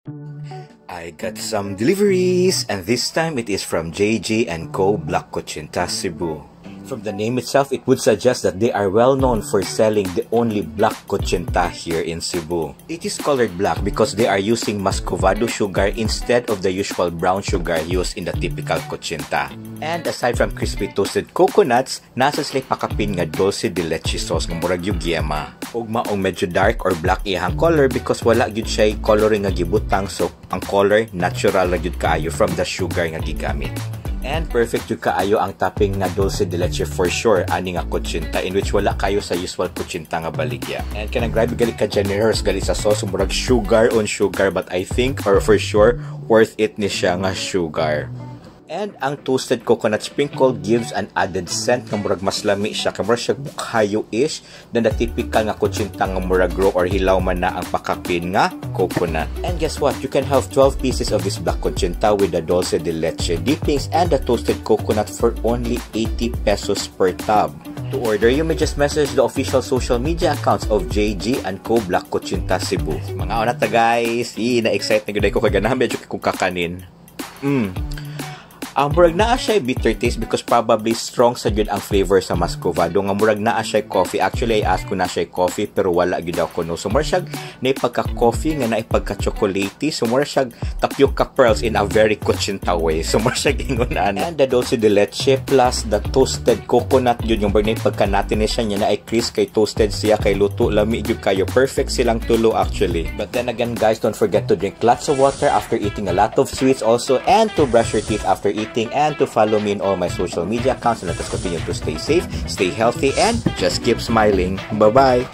I got some deliveries, and this time it is from JG & Co. Black Kutsinta Cebu. From the name itself, it would suggest that they are well known for selling the only black kutsinta here in Cebu. It is colored black because they are using muscovado sugar instead of the usual brown sugar used in the typical kutsinta. And aside from crispy toasted coconuts, naa sa sila pakapin nga dulce de leche sauce nga murag yung giyema. Ug maong medyo dark or black iyang color because wala gyud siya coloring nga gibutang, so ang color natural ra gyud kaayo from the sugar nga gigamit. And perfect jud kaayo ang topping nga dulce de leche for sure ani nga kutsinta, in which wala kayo sa usual kutsinta nga baligya. And kanang grabe gali ka generous gali sa sauce, murag sugar on sugar, but I think or for sure worth it ni siya nga sugar. And ang toasted coconut sprinkle gives an added scent nga murag mas lami siya. Kay murag siya bukhayo-ish than the typical nga kutsinta nga murag raw or hilaw man na ang pakapin nga coconut. And guess what? You can have 12 pieces of this black kutsinta with the dulce de leche dippings and the toasted coconut for only 80 pesos per tub. To order, you may just message the official social media accounts of JG and Co. Black Kutsinta Cebu. Mangaon na ta, guys. Ii, na-excite na gyud ko kay ganahan medyo kung kakanin. Ang murag naa siya bitter taste because probably strong sa gyud ang flavor sa muscovado nga murag naa siya coffee. Actually, I asked ko naa siya coffee pero wala gyud ako, no. So murag siya na pagka coffee nga na pagka chocolatey. So murag siya tapioca pearls in a very kutsinta way. So murag siya ingon ana. And the dulce de leche plus the toasted coconut gyud yung murag na pagka natin ni siya niya na ay crisp kay toasted siya, kay luto, lami gyud kayo. Perfect silang tulo actually. But then again, guys, don't forget to drink lots of water after eating a lot of sweets also, and to brush your teeth after eating, and to follow me in all my social media accounts, and let us continue to stay safe, stay healthy, and just keep smiling. Bye-bye!